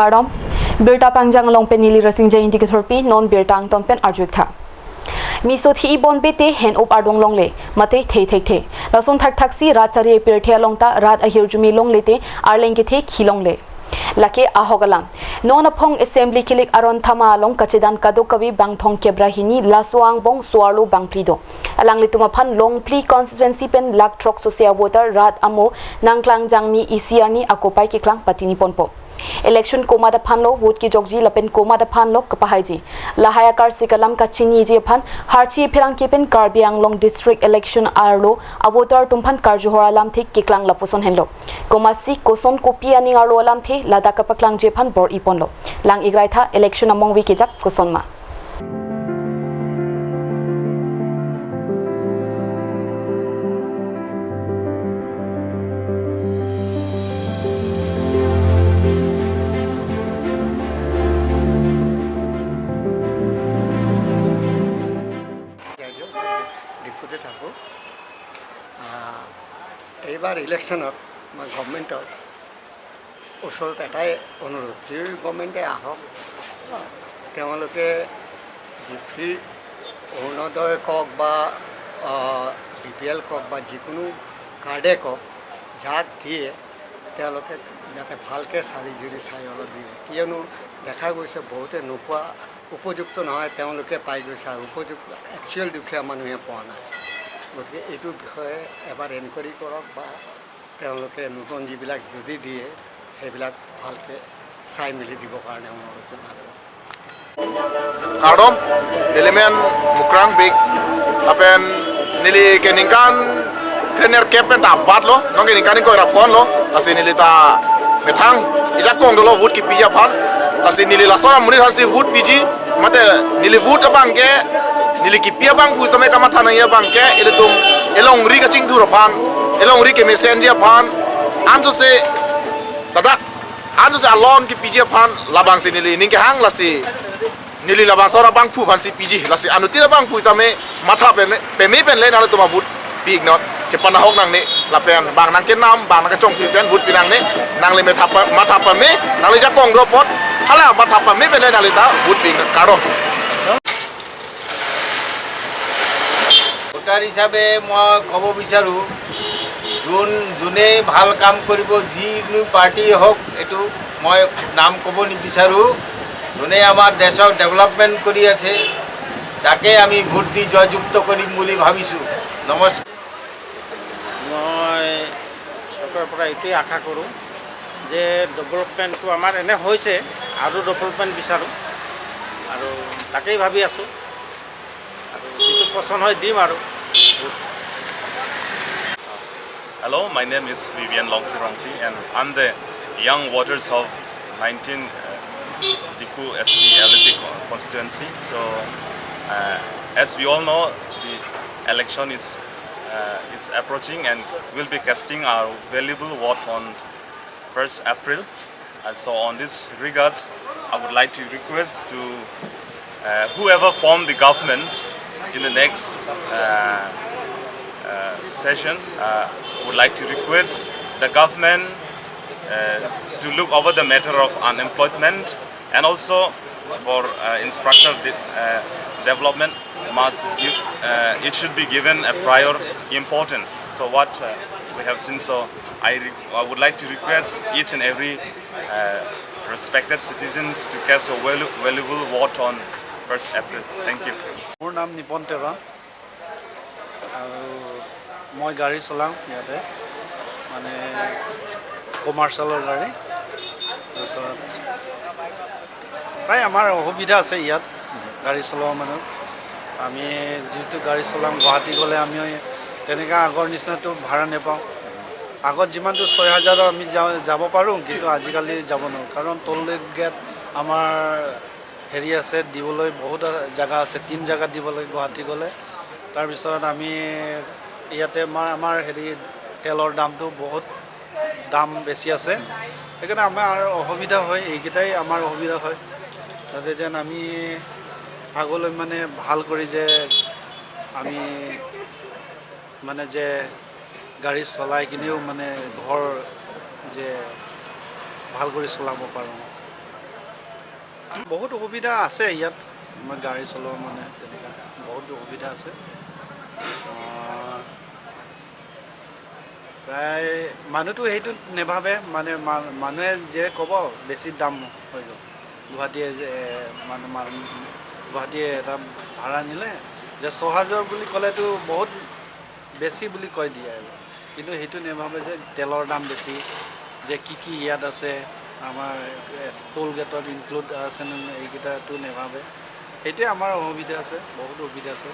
Kardom Birta Pangjang long pen nili rasing jainti ke thorpi non Birta ang ton pen arjuik tha miso thi bon pe te hen op ardong long le mate the the the lason thak thak si rat chari pir the long ta rat ahir jumi long le te arleng ke the khilong le lake ahogalam non aphong assembly kilik aron thama long kachedan kado kawi bangthong kebrahini laswang bong swarlo bangplido alang lituma phan long pli constituency pen lak trok sosia voter rat amo nangklang jangmi ECR ni akopai ki klang patini ponpo election koma da phanlo vote ki jogji lapen koma da phanlo kapahaiji lahaya kar sikalam kachini ji phan harchi phirang ki pen Karbi Anglong district election arlo avoter tumphan karjohora lam the kiklang laposon henlo koma si koson kopi aning arlo lam the lada kapaklang je phan bor iponlo lang igrai tha election among wi kijak koson ma. ডিফুতে থাকোঁ। এইবাৰ ইলেকশ্যনত মই গভমেণ্টৰ ওচৰত এটাই অনুৰোধ, যি গভমেণ্টে আহক, তেওঁলোকে যি ফ্ৰী অৰুণোদয় কওক বা বি পি এল কওক বা যিকোনো কাৰ্ডে কওক, যাক দিয়ে তেওঁলোকে যাতে ভালকৈ চালি জুৰি চাই অলপ দিয়ে। কিয়নো দেখা গৈছে বহুতে নোপোৱা, উপযুক্ত নহয় তেওঁলোকে পাই গৈছে আৰু উপযুক্ত একচুৱেল দুখীয়া মানুহে পোৱা নাই। গতিকে এইটো বিষয়ে এবাৰ এনকুৱাৰী কৰক বা তেওঁলোকে নতুন যিবিলাক যদি দিয়ে সেইবিলাক ভালকৈ চাই মেলি দিবৰ কাৰণে অনুৰোধ জনালোঁ। Kardom nilimen mukrang big lapen nili keningkan trainer cap pen ta bat lo nong keningkan ko rapon lo lasi nili ta methang ijak kong do lo wood ki pija phan lasi nili lasora muni hansi wood piji mate nili wood bang ke nili ki pia bang pu samai kama thana ya bang ke ile tum elong ri ka ching du ro phan elong ri ke mesen ja phan anjo se dada anjo se alon ki pija phan labang se nili ning ke hang lasi nili labang sora bang phu phan si piji lasi anuti bang phu tame matha pen pe me pen le na tuma but pig not chepan hok nang ni lapen bang nang ke nam bang nang ke chong thi pen but pinang ni nang le me thap matha pa me nang le ja kong ro pot hala matha pa me pen le nang le ta but pig karom. Voter হিচাপে মই ক'ব বিচাৰোঁ, যোনে ভাল কাম কৰিব, যিকোনো party হওক, এইটো মই নাম ক'ব নিবিচাৰোঁ, যোনে আমাৰ দেশক ডেভেলপমেণ্ট কৰি আছে তাকে আমি ভোট দি জয়যুক্ত কৰিম বুলি ভাবিছোঁ। নমস্কাৰ। মই চৰকাৰৰ পৰা এইটোৱে আশা কৰোঁ যে ডেভেলপমেণ্টটো আমাৰ এনে হৈছে আৰু ডেভেলপমেণ্ট বিচাৰোঁ আৰু তাকেই ভাবি আছোঁ আৰু যিটো পচন্দ হয় দিম আৰু। Hello, my name is Vivian Longpi Rongpi and I'm the young voters of 19 Diphu ST LAC constituency. So, as we all know, the election is approaching and we'll be casting our valuable vote on 1st April. So, on this regards, I would like to request to whoever form the government in the next session, would like to request the government to look over the matter of unemployment and also for infrastructure development must give, it should be given a prior importance. So what we have seen, so I would like to request each and every respected citizen to cast a valuable vote on 1st April. Thank you. মোৰ নাম নিপন তেৰণ আৰু মই গাড়ী চলাওঁ ইয়াতে, মানে কমাৰ্চিয়েলৰ গাড়ী। তাৰপিছত প্ৰায় আমাৰ অসুবিধা আছে ইয়াত গাড়ী চলোৱা মানুহ। আমি যিটো গাড়ী চলাওঁ, গুৱাহাটী গ'লে আমি তেনেকুৱা আগৰ নিচিনাতো ভাড়া নাপাওঁ। আগত যিমানটো 6 হাজাৰৰ আমি যাব পাৰোঁ, কিন্তু আজিকালি যাব নোৱাৰোঁ, কাৰণ টোল গেট আমাৰ হেৰি আছে, দিবলৈ বহুত জেগা আছে, তিনি জেগাত দিব লাগে গুৱাহাটী গ'লে। তাৰপিছত আমি ইয়াতে আমাৰ হেৰি তেলৰ দামটো বহুত দাম বেছি আছে, সেইকাৰণে আমাৰ অসুবিধা হয়। এইকেইটাই আমাৰ অসুবিধা হয়। তাতে যেন আমি আগলৈ মানে ভাল কৰি যে আমি মানে যে গাড়ী চলাই কিনেও মানে ঘৰ যে ভাল কৰি চলাব পাৰোঁ। বহুত অসুবিধা আছে ইয়াত আমাৰ গাড়ী চলোৱা, মানে তেনেকুৱা বহুত অসুবিধা আছে। প্ৰায় মানুহটো সেইটো নেভাবে, মানে মানুহে যে ক'ব বেছি দাম হৈ গ'ল। গুৱাহাটীয়ে যে মানে গুৱাহাটীয়ে এটা ভাড়া নিলে যে 6000 বুলি ক'লেতো বহুত বেছি বুলি কৈ দিয়ে আৰু। কিন্তু সেইটো নেভাবে যে তেলৰ দাম বেছি, যে কি কি ইয়াত আছে, আমাৰ টোল গেটত ইনক্লুড আছে নে, এইকেইটাটো নেভাবে। সেইটোৱে আমাৰ অসুবিধা আছে, বহুত অসুবিধা আছে।